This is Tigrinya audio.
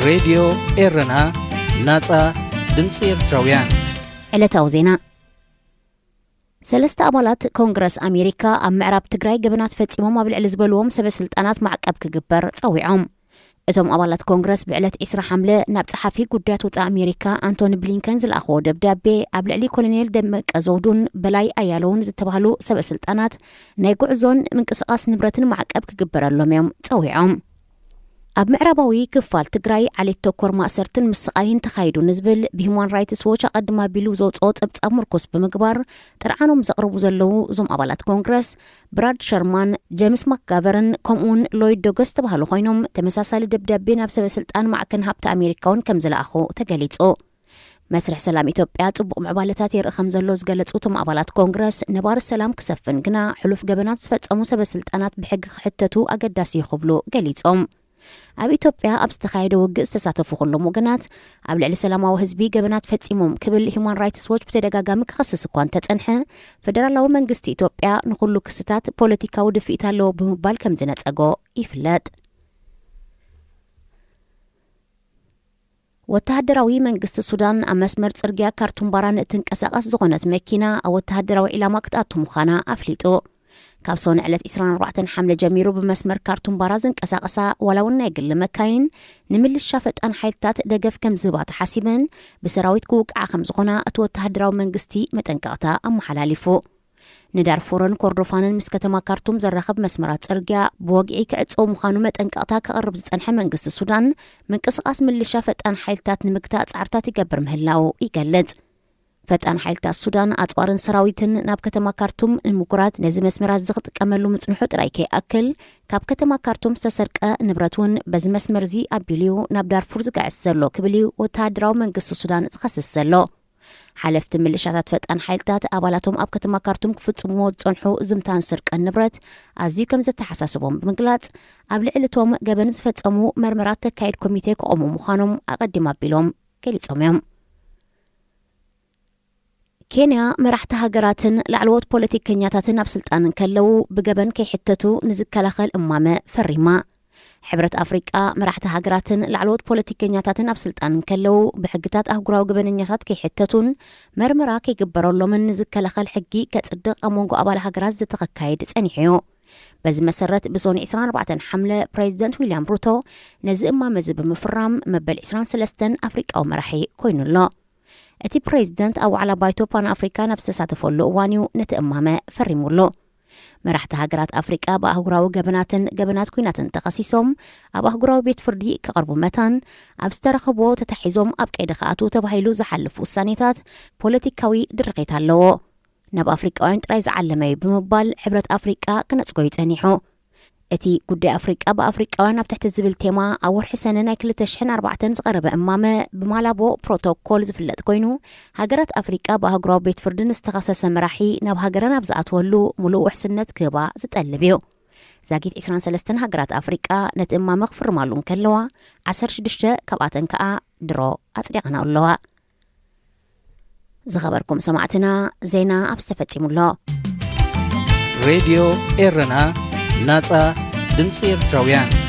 ሬድዮ ኤረና፣ ናጻ ድምጺ ኤርትራውያን። ዕለታዊ ዜና። ሰለስተ ኣባላት ኮንግረስ ኣሜሪካ ኣብ ምዕራብ ትግራይ ገበናት ፈጺሞም ኣብ ልዕሊ ዝበልዎም ሰበ ስልጣናት ማዕቀብ ክግበር ጸዊዖም። እቶም ኣባላት ኮንግረስ ብዕለት ዕስራ ሓምለ ናብ ጸሓፊ ጉዳያት ወጻኢ ኣሜሪካ ኣንቶኒ ብሊንከን ዝለኣኽዎ ደብዳቤ ኣብ ልዕሊ ኮሎኔል ደመቀ ዘውዱን በላይ ኣያለውን ዝተባህሉ ሰበ ስልጣናት ናይ ጉዕዞን ምንቅስቓስ ንብረትን ማዕቀብ ክግበረሎም እዮም ጸዊዖም። ኣብ ምዕራባዊ ክፋል ትግራይ ዓሌት ተኮር ማእሰርትን ምስቓይን ተኻይዱ ንዝብል ብሂውማን ራይትስ ዎች ኣቐድም ኣቢሉ ዘውፅኦ ፀብፃብ ምርኩስ ብምግባር ጥርዓኖም ዘቕርቡ ዘለዉ እዞም ኣባላት ኮንግረስ ብራድ ሸርማን፣ ጀምስ ማክጋቨርን ከምኡውን ሎይድ ዶገስ ዝተባህሉ ኮይኖም ተመሳሳሊ ደብዳቤ ናብ ሰበ ስልጣን ማዕከን ሃብቲ ኣሜሪካ እውን ከም ዝለኣኹ ተገሊፁ። መስርሕ ሰላም ኢትዮጵያ ጽቡቕ ምዕባለታት የርኢ ከም ዘሎ ዝገለጹ እቶም ኣባላት ኮንግረስ፣ ነባሪ ሰላም ክሰፍን ግና ሕሉፍ ገበናት ዝፈጸሙ ሰበ ስልጣናት ብሕጊ ክሕተቱ ኣገዳሲ እዩ ክብሉ ገሊጾም። ኣብ ኢትዮጵያ ኣብ ዝተኻየደ ውግእ ዝተሳተፉ ኩሎም ወገናት ኣብ ልዕሊ ሰላማዊ ህዝቢ ገበናት ፈጺሞም ክብል ሂውማን ራይትስ ዎች ብተደጋጋሚ ክኸስስ እኳ እንተጸንሐ፣ ፈደራላዊ መንግስቲ ኢትዮጵያ ንኹሉ ክስታት ፖለቲካዊ ድፍኢት ኣለዎ ብምባል ከም ዝነጸጎ ይፍለጥ። ወተሃደራዊ መንግስቲ ሱዳን ኣብ መስመር ጽርግያ ካርቱም ባራን እትንቀሳቐስ ዝኾነት መኪና ኣብ ወተሃደራዊ ዒላማ ክትኣቱ ምዃና ኣፍሊጡ። ካብ ሶኒ ዕለት ዕስራን ኣርባዕተን ሓምለ ጀሚሩ ብመስመር ካርቱም ባራ ዝንቀሳቐሳ ዋላ እውን ናይ ግሊ መካይን ንምልሻ ፈጣን ሓይልታት ደገፍ ከም ዝህባ ተሓሲበን ብሰራዊት ክውቅዓ ከም ዝኾና እቲ ወተሃደራዊ መንግስቲ መጠንቀቕታ ኣመሓላሊፉ። ንዳርፉርን ኮርዶፋንን ምስ ከተማ ካርቱም ዘራኽብ መስመራት ጽርግያ ብወግዒ ክዕጸው ምዃኑ መጠንቀቕታ ከቕርብ ዝጸንሐ መንግስቲ ሱዳን፣ ምንቅስቓስ ምልሻ ፈጣን ሓይልታት ንምግታእ ጻዕርታት ይገብር ምህላው ይገልጽ። ፈጣን ሓይልታት ሱዳን ኣጽዋርን ሰራዊትን ናብ ከተማ ካርቱም ንምጉራት ነዚ መስመራት እዚ ክጥቀመሉ ምጽንሑ ጥራይ ከይኣክል፣ ካብ ከተማ ካርቱም ዝተሰርቀ ንብረት እውን በዚ መስመር እዚ ኣቢሉ እዩ ናብ ዳርፉር ዝግዕስ ዘሎ ክብል እዩ ወተሃደራዊ መንግስቲ ሱዳን ዝኸስስ ዘሎ። ሓለፍቲ ምልሻታት ፈጣን ሓይልታት ኣባላቶም ኣብ ከተማ ካርቱም ክፍጽምዎ ዝጸንሑ ዝምታን ስርቀን ንብረት ኣዝዩ ከም ዘተሓሳስቦም ብምግላጽ፣ ኣብ ልዕሊ እቶም ገበን ዝፈጸሙ መርመራት ተካይድ ኮሚቴ ክቖሙ ምዃኖም ኣቐዲም ኣቢሎም ገሊጾም እዮም። ኬንያ መራሕቲ ሃገራትን ላዕለዎት ፖለቲከኛታትን ኣብ ስልጣን እንከለዉ ብገበን ከይሕተቱ ንዝከላኸል እማመ ፈሪማ። ሕብረት ኣፍሪቃ መራሕቲ ሃገራትን ላዕለዎት ፖለቲከኛታትን ኣብ ስልጣን እንከለዉ ብሕግታት ኣህጉራዊ ገበነኛታት ከይሕተቱን መርመራ ከይግበረሎምን ንዝከላኸል ሕጊ ከጽድቕ ኣብ መንጎ ኣባል ሃገራት ዝተኸካየድ ጸኒሑ እዩ። በዚ መሰረት ብሶኒ ዕስራን ኣርባዕተን ሓምለ ፕሬዚደንት ዊልያም ሩቶ ነዚ እማመ እዚ ብምፍራም መበል ዕስራን ሰለስተን ኣፍሪቃዊ መራሒ ኮይኑ ኣሎ። እቲ ፕሬዚደንት ኣብ ዋዕላ ባይቶ ፓን ኣፍሪካ ናብ ዝተሳተፈሉ እዋን እዩ ነቲ እማመ ፈሪሙሉ። መራሕቲ ሃገራት ኣፍሪቃ ብኣህጉራዊ ገበናትን ገበናት ኲናትን ተኸሲሶም ኣብ ኣህጉራዊ ቤት ፍርዲ ክቐርቡ መታን ኣብ ዝተረኸብዎ ተታሒዞም ኣብ ቀይዲ ክኣትዉ ተባሂሉ ዝሓልፍ ውሳኔታት ፖለቲካዊ ድርኺት ኣለዎ። ናብ ኣፍሪቃውያን ጥራይ ዝዓለመ እዩ ብምባል ሕብረት ኣፍሪቃ ክነጽጎ እዩ ጸኒሑ። እቲ ጉዳይ ኣፍሪቃ ብኣፍሪቃውያን ኣብ ትሕቲ ዝብል ቴማ ኣብ ወርሒ ሰነ ናይ ክልተ ሽሕን ኣርባዕተን ዝቐረበ እማመ ብማላቦ ፕሮቶኮል ዝፍለጥ ኮይኑ፣ ሃገራት ኣፍሪቃ ብኣህጉራዊ ቤት ፍርዲ ንዝተኸሰሰ መራሒ ናብ ሃገረን ኣብ ዝኣትወሉ ሙሉእ ውሕስነት ክህባ ዝጠልብ እዩ። ዛጊት ዕስራን ሰለስተን ሃገራት ኣፍሪቃ ነቲ እማመ ክፍርማሉ እንከለዋ፣ ዓሰርተ ሽዱሽተ ካብኣተን ከኣ ድሮ ኣጽዲቐናኦ ኣለዋ። ዝኸበርኩም ሰማዕትና፣ ዜና ኣብ ዝተፈጺሙ ኣሎ። ሬድዮ ኤረና፣ ናጻ ድምጺ ኤርትራውያን።